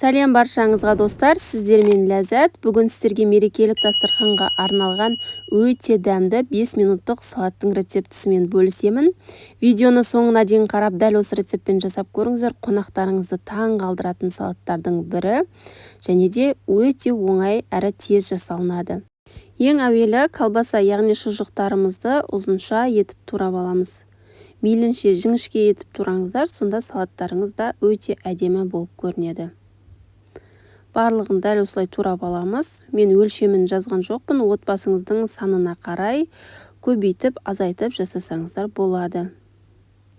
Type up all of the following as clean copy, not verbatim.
Сәлем баршаңызға, достар! Сіздермен Ләззат. Бүгін сіздерге мерекелік дастарханға арналған өте дәмді 5 минуттық салаттың рецептісімен бөлісемін. Видеоны соңына дейін қарап, дәл осы рецептпен жасап көріңіздер. Қонақтарыңызды таң қалдыратын салаттардың бірі және де өте оңай әрі тез жасалынады. Ең әуелі колбаса, яғни шұжықтарымызды ұзынша етіп турап аламыз. Мейлінше жіңішке етіп тураңыздар, сонда салаттарыңыз да өте әдемі болып көрінеді. Барлығын дәл осылай турап аламыз. Мен өлшемін жазған жоқпын, отбасыңыздың санына қарай көбейтіп, азайтып жасасаңыздар болады.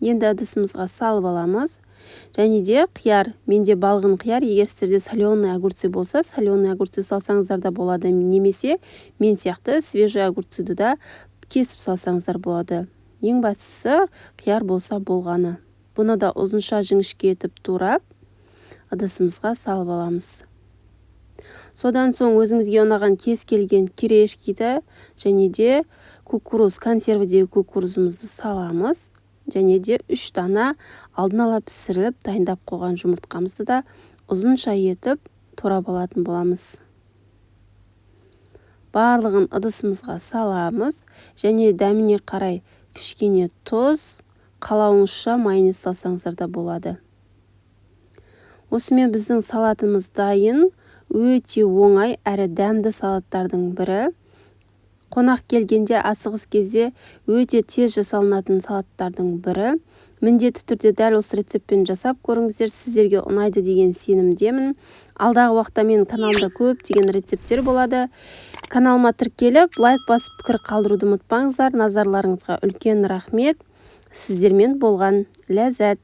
Енді ыдысымызға салып аламыз. Және де қияр, менде балғын қияр, егер сіздерде соленый огурцы болса, соленый огурцы салсаңыздар да болады, немесе мен сияқты свежий огурцыды да кесіп салсаңыздар болады. Ең бастысы, қияр болса болғаны. Бұны да ұзынша, жіңішке етіп турап, ыдысымызға салып аламыз. Содан соң өзіңізге ұнаған кез келген кириешкиді және де кукуруз, консервідегі кукурузымызды саламыз. Және де үш дана алдын ала пісіріліп, дайындап қойған жұмыртқамызды да ұзынша етіп турап алатын боламыз. Барлығын ыдысымызға саламыз және дәміне қарай кішкене тұз, қалауыңызша майонез салсаңыздар да болады. Осымен біздің салатымыз дайын. Өте оңай әрі дәмді салаттардың бірі. Қонақ келгенде, асығыс кезде өте тез жасалынатын салаттардың бірі. Міндетті түрде дәл осы рецептпен жасап көріңіздер, сіздерге ұнайды деген сенімдемін. Алдағы уақытта менің каналымда көптеген рецепттер болады. Каналыма тіркеліп, лайк басып, пікір қалдыруды ұмытпаңыздар. Назарларыңызға үлкен рахмет. Сіздермен болған Ләззат.